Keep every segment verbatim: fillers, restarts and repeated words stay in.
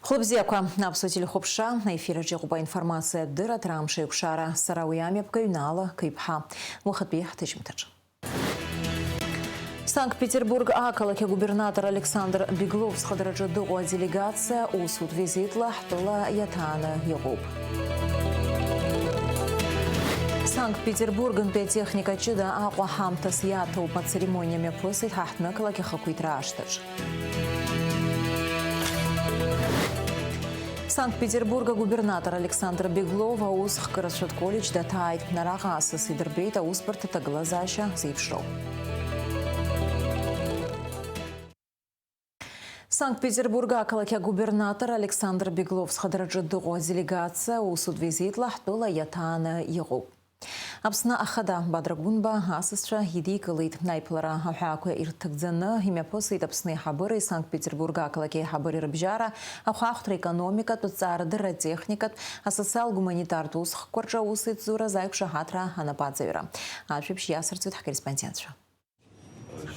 Хәлыбзиақәа, аԥсуа телехәаԥшра, аефир аҿы иҟоуп аинформациатә дырраҭара Амш еиқәшара, сара уи амҩаԥгаҩ Наала Қыҩԥҳа. Уахатәи ҳҭыжьымҭаҿы. Санкт-Петербург ақалақь агубернатор Александр Беглов зхадараҿы дыҟоу аделегациа усутә визитла ҳтәыла иаҭааны иҟоуп. Санкт-Петербургынтәи атехника ҷыда Аҟәа ҳамҭас иаҭоуп ацеремониа мҩаԥысит ҳаҳҭнықалақь ахақәиҭра ашҭаҿ. Санкт-Петербург агубернатор Александр Беглов аус хкырацәа коллеџь даҭааит. Араҟа асас идырбеит аусбарҭа ҭагылазаашьа зеиԥшроу. Санкт-Петербург ақалақь агубернатор Александр Беглов зхадараҿы дыҟоу аделегациа усутә визитла ҳтәыла иаҭааны иҟоуп. Аԥсны Ахада Бадра Гәынба асасцәа идикылеит. Аиԥылара аҳәаақәа ирҭагӡаны имҩаԥысит Аԥсны аиҳабыреи Санкт-Петербург ақалақь аиҳабыреи рыбжьара ахәаахәҭра, економикатә, аҭҵаарадырра, атехникатә, асоциал-гуманитартә усхкқәа рҿы аусеицуразы аиқәшаҳаҭра анапаҵаҩра. Ажәабжь иасырҵоит ҳкорреспондентцәа.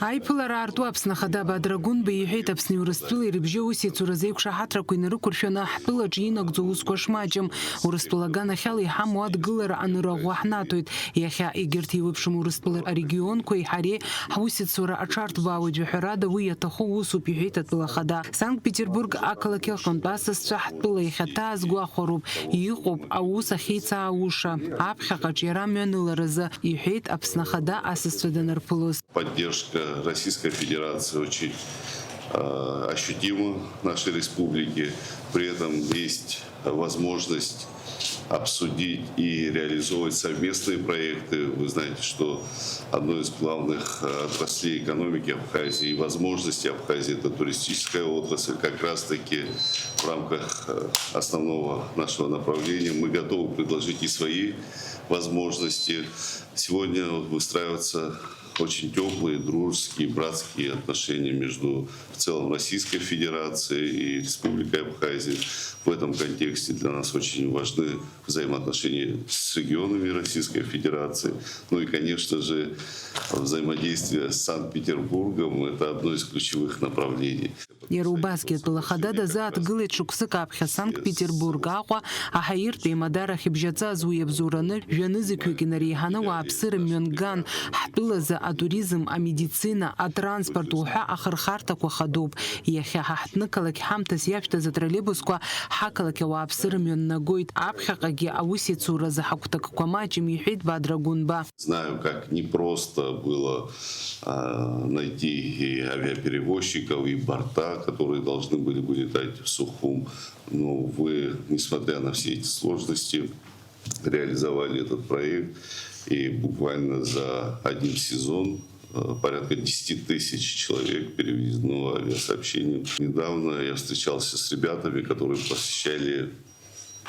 Аиԥылара аарту Аԥсны Ахада Бадра Гәынба иҳәеит, Аԥсни Урыстәылеи рыбжьы аусеицуразы аиқәшаҳаҭрақәа инарықәыршәаны, ҳтәылаҿы инаӡоу аусқәа шмаҷым, Урыстәыла аганахьала иҳамоу адгылара аныраӷәӷәа ҳнаҭоит. Иахьа егьырҭ еиуеиԥшым Урыстәыла арегионқәеи ҳареи ҳусеицура аҽарҭбаауеит, жәаҳәарада, уи иаҭаху усуп, иҳәеит атәыла ахада. Санкт-Петербург ақалақь аҟынтә асасцәа ҳтәыла иахьаҭааз гәахәароуп, иҟоуп аус ахьеицаауша, аԥхьаҟаҿ иара мҩаныларазы, иҳәеит Аԥсны Ахада асасцәа данырԥылоз. Поддержка Российской Федерации очень, э, ощутима в нашей республике. При этом есть возможность обсудить и реализовывать совместные проекты. Вы знаете, что одно из главных, э, отраслей экономики Абхазии и возможностей Абхазии — это туристическая отрасль. Как раз-таки в рамках, э, основного нашего направления мы готовы предложить и свои возможности. Сегодня выстраиваются очень тёплые, дружеские, братские отношения между в целом Российской Федерацией и Республикой Абхазия. В этом контексте для нас очень важны взаимоотношения с регионами Российской Федерации. Ну и, конечно же, взаимодействие с Санкт-Петербургом — это одно из ключевых направлений. Иара убасгьы атәыла ахада дазааҭгылеит шықәсык аԥхьа Санкт-Петербург, Аҟәа, аҳаиртә еимадара ахьыбжьаҵаз. Уи иабзоураны, жәанызқьҩык инареиҳаны ауааԥсыра мҩанган. Ҳтәылазы атуризм, амедицина, атранспорт уҳәа ахырхарҭақәа хадоуп. Иахьа ҳа ҳҭнықалақь ҳамҭас иашәҭаз атроллейбусқәа ҳақалақь ауааԥсыра мҩаннагоит. Аԥхьаҟагьы аусеицуразы ҳагәҭакқәа маҷым, иҳәеит Бадра Гәынба. Знаю, как непросто было, а, найти и авиаперевозчиков, и борта, которые должны были бы летать в Сухум. Но, увы, несмотря на все эти сложности, реализовали этот проект, и буквально за один сезон, э, порядка десяти тысяч человек перевезено авиасообщением. Недавно я встречался с ребятами, которые посещали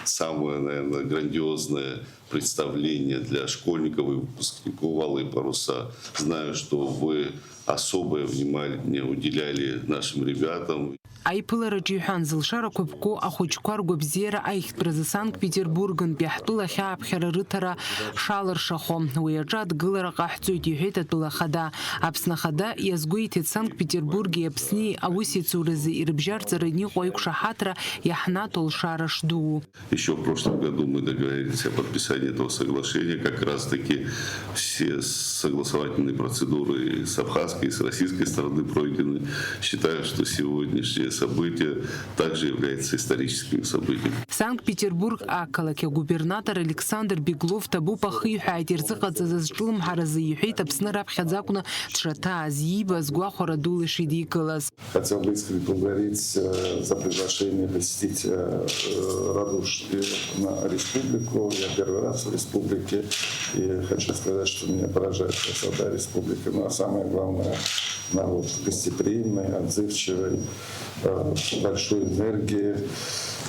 самое, наверное, грандиозное представление для школьников и выпускников «Алые паруса». Знаю, что вы особое внимание уделяли нашим ребятам. Аиԥылараҿы иҳәан, зылшарақәа ԥку ахәыҷқәа ргәабзиара аихтәразы Санкт-Петербургынтәи ҳтәыла ахь ааԥхьара рыҭара шалыршахо, уи аҿы адгылара ҟаҳҵоит, иҳәеит атәыла ахада. Аԥсны ахада иазгәеиҭеит, Санкт-Петербурги Аԥсни аусеицуразы ирыбжьарҵараны иҟоу аиқәшаҳаҭра иаҳнаҭо алшара шдуу. Ещё в прошлом году мы договорились о подписании этого соглашения. Как раз-таки все согласовательные процедуры с абхазской, и с российской стороны пройдены. Считаю, что сегодняшнее событие также является историческим событием. Санкт-Петербург ақалақь агубернатор Александр Беглов ҭабуп ахиҳәааит ирзыҟаҵаз азҿлымҳаразы, иҳәеит, Аԥсны раԥхьаӡа акәны дшаҭааз, иибаз гәахәара дула ишидикылаз. Хотел бы искренне поблагодарить, э, за приглашение посетить, э, э, радушную республику. Я первый раз в республике, и хочу сказать, что меня поражает красота республики. Ну, а самое главное, народ гостеприимный, отзывчивый, э, большой энергии.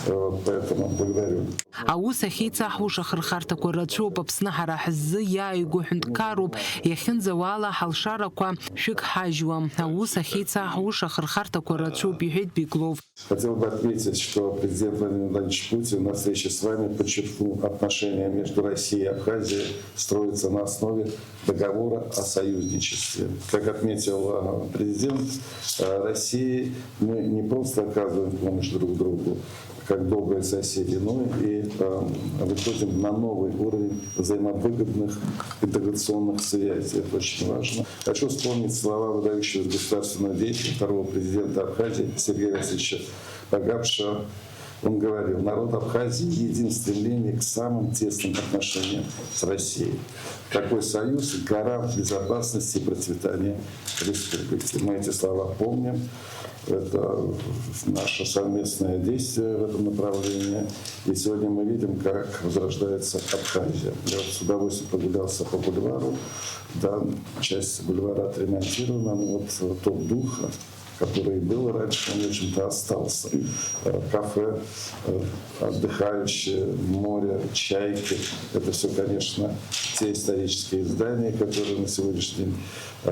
Вот поэтому благодарю. Аус ахьеицаҳуша ахырхарҭақәа рацәоуп, Аԥсны ҳара ҳзы иааигәоу ҳәынҭқаруп, иахьынӡауала ҳалшарақәа шәык ҳажьуам. Аус ахьеицаҳуша ахырхарҭақәа рацәоуп, иҳәеит Беглов. Хотел бы отметить, что президент Владимир Владимирович Путин на встрече с вами подчеркнул отношения между Россией и Абхазией строятся на основе договора о союзничестве. Как отметил президент России, мы не просто оказываем помощь друг другу, как добрые соседи, но и выходим на новый уровень взаимовыгодных интеграционных связей. Это очень важно. Хочу вспомнить слова выдающегося государственного деятеля, второго президента Абхазии Сергея Васильевича Багапша. Он говорил: «Народ Абхазии един в стремлении к самым тесным отношениям с Россией. Такой союз — гарант безопасности и процветания республики». Мы эти слова помним. Это наше совместное действие в этом направлении. И сегодня мы видим, как возрождается Абхазия. Я вот с удовольствием прогулялся по бульвару. Да, часть бульвара отремонтирована, но вот тот дух, который был раньше, он, в общем-то, остался. Кафе, отдыхающие, море, чайки — это все, конечно, те исторические здания, которые на сегодняшний день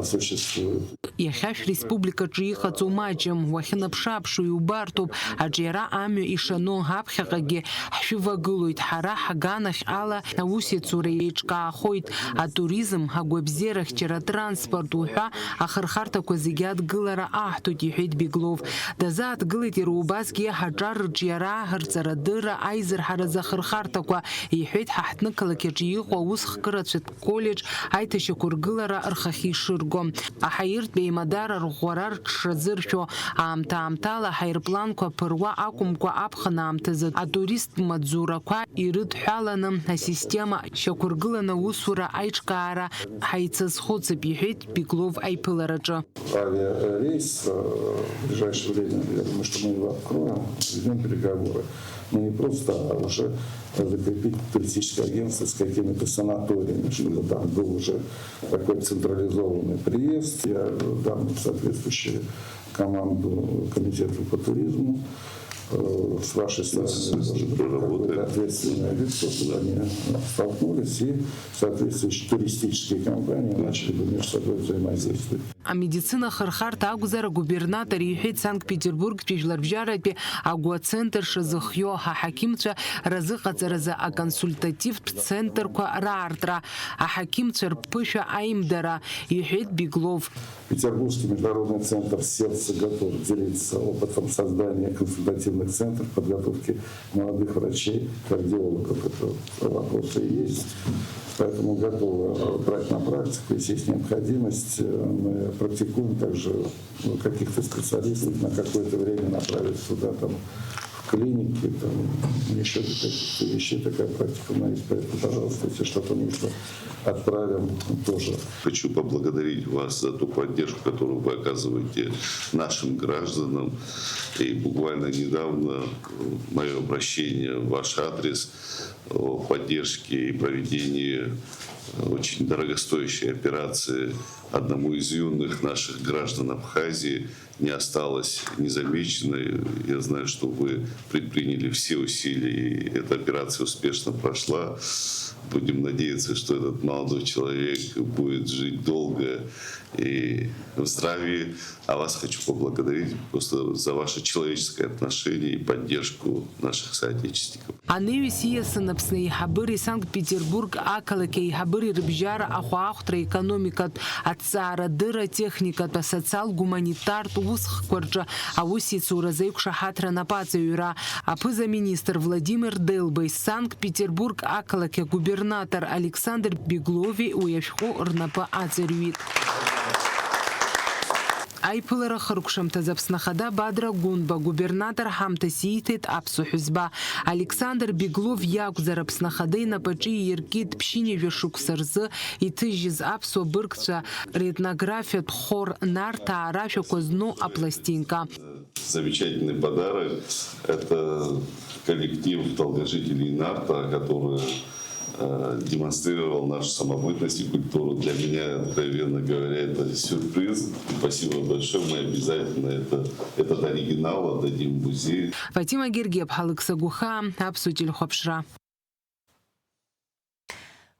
существуют. Иахьа шәреспубликаҿы иҟаҵоу маҷым, уахьынаԥшы-ааԥшуа иубартоуп, аҿиара амҩа ишану, ҳаԥхьаҟагьы ҳшәывагылоит, ҳара ҳганахь ала аусеицура еиҿкаахоит, атуризм, агәабзиарахьчара, атранспорт уҳәа ахырхарҭақәа зегьы адгылара аҳҭоит, иҳәеит Беглов. Дазааҭгылеит иара убасгьы ҳаҿар рҿиара, рҵарадырра, аизырҳаразы ахырхарҭақәа, иҳәеит ҳаҳҭнықалақь аҿы иҟоу аус хкырацәа коллеџь аиҭашьақәыргылара рхахьы ишырго. Аҳаиртә еимадара рӷәӷәара рҽшазыршәо, аамҭа-аамҭала аҳаирпланқәа ԥыруа акәымкәа, аԥхын аамҭазы атуристтә маҵзурақәа ирыдҳәаланы асистема шьақәыргыланы аусура аиҿкаара ҳаицазхәыцып, иҳәеит Беглов аиԥылараҿы. Авиарейс, э, в ближайшее время, я думаю, что мы его откроем, ведем переговоры. Но не просто, а уже закрепить туристическое агентство с какими-то санаториями, чтобы там был уже такой централизованный приезд. Я дам соответствующую команду комитету по туризму. Э, с вашей стороны, может быть, какое-то ответственное лицо, чтобы они столкнулись и соответствующие туристические компании начали бы между собой взаимодействовать. Амедицина ахырхарҭа акәзар, агубернатор иҳәеит Санкт-Петербургтәи жәларбжьаратәи агәацентр шазыхиоу, аҳақьымцәа разыҟаҵаразы аконсультативтә центрқәа раартра, аҳақьымцәа рԥышәа аимдара, иҳәеит Беглов. Петербургский международный центр «Сердце» готов делиться опытом создания консультативных центров, подготовки молодых врачей, кардиологов. Это вопросы и есть. Поэтому готовы брать на практику, если есть необходимость. Мы практикуем также каких-то специалистов на какое-то время направить туда, там, в клинике, там, еще до каких-то вещей такая практика у нас есть. Поэтому, пожалуйста, если что-то нужно, отправим тоже. Хочу поблагодарить вас за ту поддержку, которую вы оказываете нашим гражданам. И буквально недавно мое обращение в ваш адрес о поддержке и проведении очень дорогостоящей операции одному из юных наших граждан Абхазии не осталось незамеченной. Я знаю, что вы предприняли все усилия, и эта операция успешно прошла. Будем надеяться, что этот молодой человек будет жить долго и в здравии. А вас хочу поблагодарить просто за ваше человеческое отношение и поддержку наших соотечественников. Анеҩс ииасын Аԥсны аиҳабыреи Санкт-Петербург ақалақь аиҳабыреи рыбжьара ахәаахәҭра аекономикатә, аҭҵаарадырра, атехникатә, асоциал-гуманитартә усхқәа рҿы аусеицуразы аиқәшаҳаҭра анапаҵаҩра. Аԥыза-министр Владимир Делбеи Санкт-Петербург ақалақь агубернатор Александр Беглови уи ашәҟәы рнапы аҵарҩит. Аиԥылара хыркәшамҭаз Аԥсны Ахада Бадра Гәынба губернатор ҳамҭас ииҭеит аԥсуа ҳәызба. Александр Беглов иакәзар, Аԥсны Ахада инапаҿы ииркит ԥшьынҩажәа шықәса рзы иҭыжьыз аԥсуа быргцәа ретнографиатә хор Нарҭаа рашәақәа зну апластинка. Замечательный подарок. Это коллектив долгожителей Нарта, которые э, демонстрировал нашу самобытность и культуру. Для меня, откровенно говоря, это сюрприз. Спасибо большое. Мы обязательно это, этот оригинал отдадим в музей. Фатима Гергиаԥҳа, Алықьса Гәыхаа, Аԥсуа телехәаԥшра.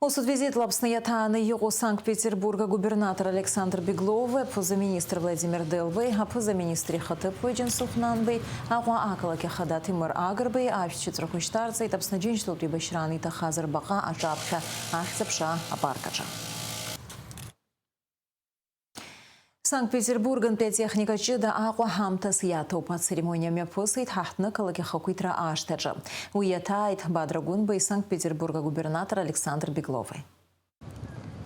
Усутә визитла Аԥсны иаҭааны иҟоу Санкт-Петербург агубернатор Александр Беглови, аԥыза-министр Владимир Делбеи, аԥыза-министр ихаҭыԥуаҩ Џьансыхә Нанбеи, Аҟәа ақалақь ахада Ҭемыр Агрбеи аишьцәа ҵәрақәа шьҭарҵеит Аԥсны Џьынџьтәылатәи еибашьраан иҭахаз рбаҟа аҿаԥхьа, ахьӡ-аԥша апарк аҿы. Санкт-Петербургынтәи атехника ҷыда Аҟәа ҳамҭас иаҭоуп. Ацеремониа мҩаԥысит ҳаҳҭнықалақь ахақәиҭра ашҭаҿы. Уи иаҭааит Бадра Гәынбеи Санкт-Петербург агубернатор Александр Беглови.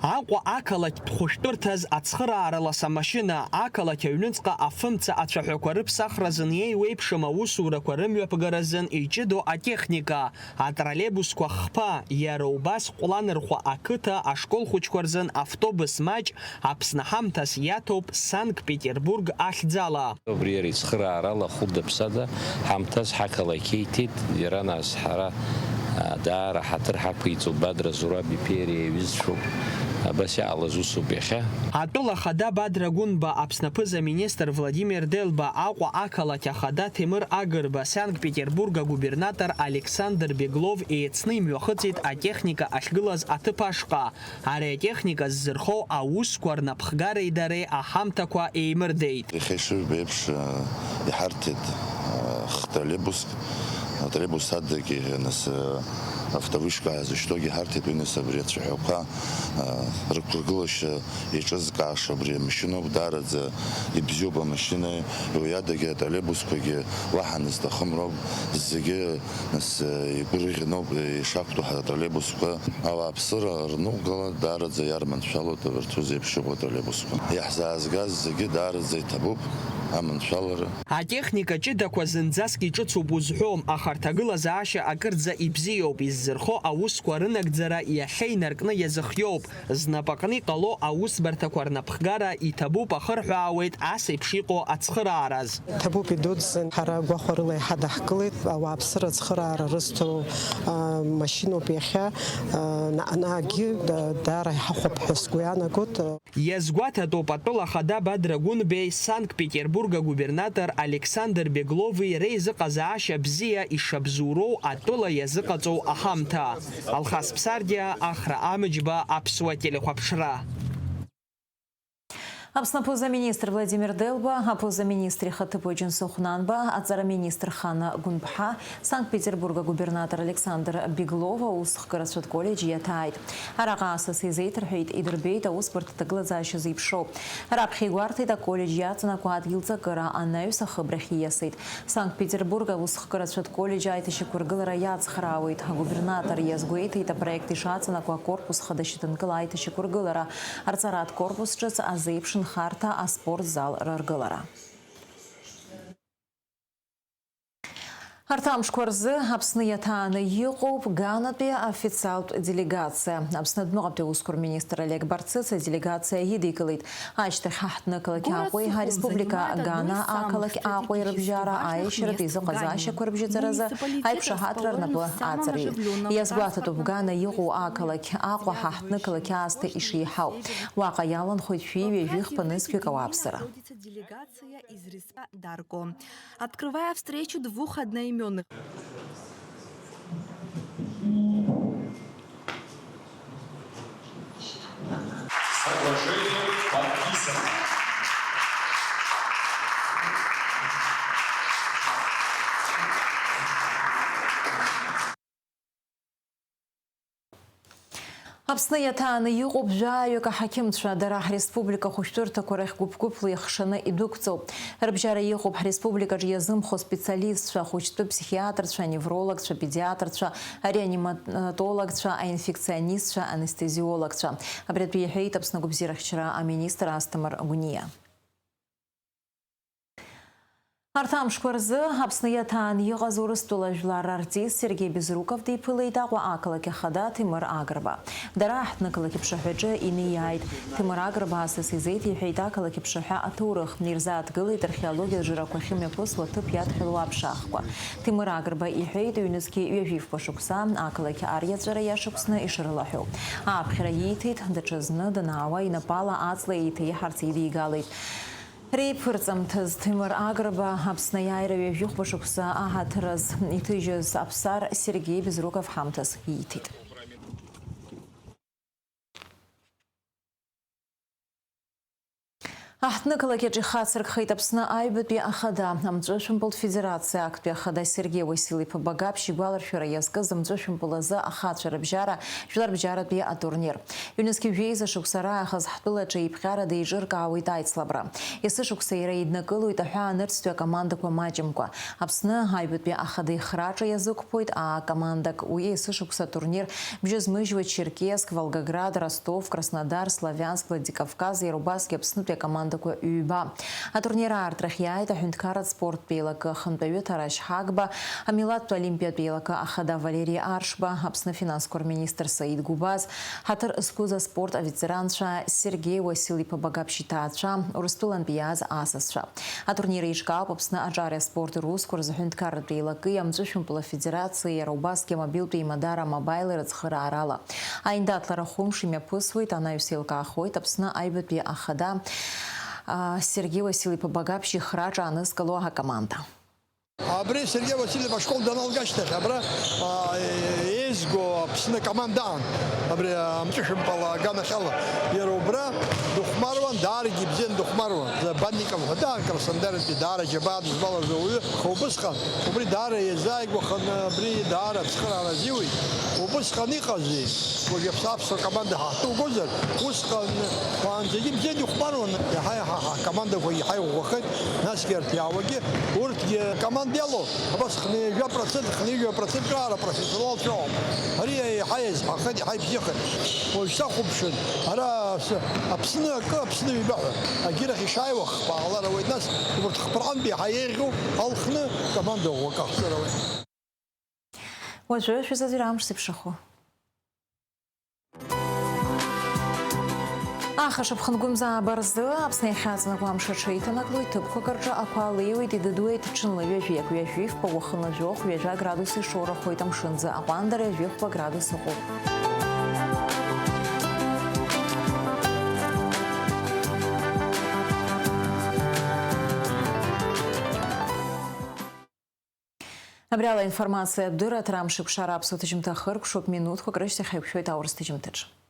Аҟәа ақалақьтә хәышәтәырҭаз ацхырааралас амашьына, ақалақь аҩныҵҟа афымца ацәаҳәақәа рыԥсахразын еиуеиԥшым аусурақәа рымҩаԥгаразын иҷыдоу атехника, атроллейбусқәа хԥа, иара убас Ҟәланырхәа ақыҭа ашкол хәыҷқәа рзын автобус маҷ, Аԥсны ҳамҭас иаҭоуп Санкт-Петербург ахьӡала. Убри иара ицхыраарала хәыда-ԥсада ҳамҭас ҳақалақь иҭеит, иара нас ҳара, а, даара ҳаҭыр ҳақәиҵо Бадра Зураб иԥеи иареи аҩызцәоуп. Абас иҟалаз усуп иахьа. Атәыла ахада Бадра Гәынба, Аԥсны аԥыза-министр Владимир Делба, Аҟәа ақалақь ахада Ҭемыр Агрба, Санкт-Петербург агубернатор Александр Беглов еицны имҩахыҵит атехника ахьгылаз аҭыԥ ашҟа. Ари атехника ззырхоу аусқәа рнапхгареи дареи аҳамҭақәа еимырдеит. Иахьа ишыжәбо еиԥш, э, иҳарҭеит, э, хтроллейбуск, атроллейбус адагьы, нас, э, автовышка ҳәа зышьҭоугьы иҳарҭеит, уи нас абри ацәаҳәақәа, э, рықәыргылашьа еиҿызкааша абри амашьыноуп, даараӡа ибзиоуп амашьына, уи адагьы атроллейбусқәагьы уаҳа назҭахым роуп, зегьы Нас, э, игәырӷьаноуп, э, ишақәтәоу ҳара атроллейбусқәа. Ауааԥсыра рныҟәгала даараӡа иарманшәалоит абарҭ ус еиԥш иҟоу атроллейбусқәа. Иаҳзаазгаз зегьы даараӡа иҭабуп аманшәалара. Атехника ҷыдақәа зынӡаск иҿыцуп узҳәом, аха рҭагылазаашьа акырӡа ибзиоуп, иззырхо аусқәа рынагӡара иахьа инаркны иазыхиоуп. Знапаҟны иҟало аусбарҭақәа рнапхгара иҭабуп, ахырҳәаауеит ас еиԥш иҟоу ацхыраараз. Иҭабуп идуӡӡан, ҳара гәахәарыла иҳадаҳкылеит, ауааԥсыра ацхыраара рызҭо, а, машьыноуп иахьа, а, наҟ-наҟгьы, да-, даара иҳахәап ҳәа сгәы иаанагоит. Иазгәаҭатәуп атәыла ахада Бадра Гәынбеи Санкт-Петербург агубернатор Александр Беглови реизыҟазаашьа бзиа ишабзоуроу атәыла иазыҟаҵоу аҳамҭа. Алхас Ԥсардиа, Ахра Амыџьба, Аԥсуа телехәаԥшра. Аԥсны аԥыза-министр Владимир Делба, аԥыза-министр ихаҭыԥуаҩ Џьансыхә Нанба, аҵара министр Хана Гәынԥҳа, Санкт-Петербург агубернатор Александр Беглов аусхкырацәа рколлеџь иаҭааит. Араҟа асас изеиҭарҳәеит, идырбеит аусбарҭа аҭагылазаашьа зеиԥшроу. Раԥхьа игәарҭеит аколлеџь иаҵанакуа адгьыл ҵакыра, анаҩс ахыбрахь ииасит. Санкт-Петербург аусхкырацәа рколлеџь аиҭашьақәыргылара иацхраауеит. Агубернатор иазгәеиҭеит апроект ишаҵанакуа акорпус хада шьаҭанкыла аиҭашьақәыргылара, арҵаратә корпус ҿыц азеиԥш нхарҭа, аспорт зал рыргылара. Арҭ амшқәа рзы Аԥсны иаҭааны иҟоуп Ганатәи официалтә делегациа. Аԥсны адәныҟатәи аусқәа рминистр Олег Барцыц аделегациа идикылеит. Ашьҭахь ҳаҳҭнықалақь Аҟәеи ареспублика Гана ақалақь Аҟәеи рыбжьара аиашьаратә еизыҟазаашьақәа рыбжьаҵаразы аиқәшаҳаҭра рнапы аҵарҩит. Иазгәаҭатәуп Гана иҟоу ақалақь Аҟәа ҳаҳҭнықалақь аасҭа ишеиҳау. Уаҟа иаланхоит шәи ҩажәи хԥа нызқьҩык ауааԥсыра. Делегация из Республики Дарко. Открывая встречу двух одноименных. Соглашение подписано. Аԥсны иаҭааны иҟоуп жәаҩык аҳақьымцәа, дара ҳреспублика ахәышәтәырҭақәа рахь гәыԥ-гәыԥла ихшаны идәықәҵоуп. Рыбжьара иҟоуп ҳреспубликаҿы иазымхо специалистцәа, ахәыҷтәы ԥсихиатрцәа, аневрологцәа, педиатрцәа, ареаниматологцәа, аинфекционистцәа, анестезиологцәа. Абри атәы иҳәеит Аԥсны агәабзиарахьчара аминистр Асҭамыр Гәниа. Арҭ амшқәа рзы Аԥсны иаҭаан иҟаз Урыстәыла жәлар артист Сергеи Безруков диԥылеит Аҟәа ақалақь ахада Ҭемыр Агрба. Дара аҳҭнықалақь аԥшаҳәаҿы инеиааит. Ҭемыр Агрба асас изеиҭеиҳәеит ақалақь аԥшаҳәа аҭоурых, ирзааҭгылеит археологиатә жырақәахьы мҩаԥысуа ҭыԥ иадҳәалоу аԥшаахқәа. Ҭемыр Агрба иҳәеит, ҩнызқьи ҩажәи фба шықәса ақалақь ариаҵәара иашықәсны ишрылаҳәоу. Ааԥхьара ииҭеит, даҽазны данаауа инапала аҵла еиҭаиҳарц идигалеит. Реиԥырҵамҭаз Ҭемыр Агрба Аԥсны аиааира ҩажәихәба шықәса аҳаҭыраз иҭыжьыз Аԥсар Сергеи Безруков ҳамҭас ииҭеит. Аҳҭнықалақь аҿы ихацыркхеит Аԥсны аҩбатәи ахада, амҵәышәымпылтә федерациа актәи ахада Сергеи Уасил-иԥа Багаԥшь игәаларшәара иазкыз амҵәышәымпыл азы ахацәа рыбжьара, жәларбжьаратәи атурнир. Ҩнызқьи жәеиза шықәса раахыс ҳтәылаҿы еиԥҟьарада еиҿыркаауеит аицлабра. Есышықәса иара иднакылоит аҳәаанырцәтәи акомандақәа маҷымкәа. Аԥсны аҩбатәи ахада ихраҿы иазықәԥоит аа-командак. Уи есышықәса атурнир бжьызмыжьуа Черкесск, Волгоград, Ростов, Краснодар, Славянск, Владикавказ, иара убасгьы Аԥснытәи акомандақәа ҩба. Атурнир аартрахь иааит аҳәынҭқарратә спорттә еилакы ахантәаҩы Ҭарашь Ҳагба, амилаҭтә олимпиатә еилакы ахада Валери Аршба, Аԥсны афинансқәа рминистр Саид Гәыбаз, ҳаҭыр зқәыз аспорт аветеранцәа Сергеи Уасил-иԥа Багаԥшь иҭаацәа, Урыстәылантәи иааз асасцәа. Атурнир еиҿкаауп Аԥсны аҿари аспорти русқәа рзы аҳәынҭқарратә еилаки, амҵәышәымпыл афедерациеи, иара убасгьы амобилтәи еимадара Мобаили рыцхыраарала. Аиндаҭлара хәымш имҩаԥысуеит, анаҩс еилкаахоит Аԥсны аҩбатәи ахада, а, Сергеи Уасил-иԥа Багаԥшь ихраҿы аанызкыло акоманда. Абри Сергеи Васильев ашкол даналга ашьҭахь, абра, а, еизго Аԥсны акомандаан, абри амҵәышәымпыл аганахьала, иара убра дыхәмаруан, даарагьы ибзиан дыхәмаруан. Забанников ҳәа даан, Краснодарынтәи даара џьабаа дызмалаз ауаҩы, аха убысҟан, убри даара иазааигәаханы, абри даара ацхыраара азиуит. Убысҟан иҟази, уажә аԥсуа команда ҳаҳҭугозар, усҟан уаанӡагьы бзианы ихәмаруан, иаҳа-иаҳа ҳкомандақәа иаҳа иӷәӷәахеит, насгьы арҭ иаауагьы, урҭгьы команда иалоу, абас хынҩажәа процент, хынҩажәа процент раара профессионалцәа ыҟоуп. Ари иаҳа иазҳахеит, иаҳа ибзиахеит. Уажә сахәаԥшын, ара с-, Аԥсны акы, Аԥсны ҩба ҳәа, агьырахь ишааиуа хԥа ҟалар ауеит, нас урҭ хԥырҟантәи иаҳа еиӷьу алхны команда ӷәӷәак аҳҵар ауеит. Уажәы шәызаҵәира амш зеиԥшрахо. Аха шьапхынгәымзааба рзы Аԥсны иахьаҵанакуа амш аҽеиҭанаклоит, ҭыԥқәак рҿы ақәа леиуеит, идыдуеит, ҽынла ҩажәи акы, ҩажәи фба, уахынла жәохә, ҩажәа градус ишоурахоит амшынӡы, аҟәандара ҩажәи хәба градус ыҟоуп. Абри ала аинформациатә дырраҭара амш еиқәшара аԥсуа ҭыжьымҭа хыркәшоуп, минуҭқәак рышьҭахь ҳаиқәшәоит аурыс ҭыжьымҭаҿы.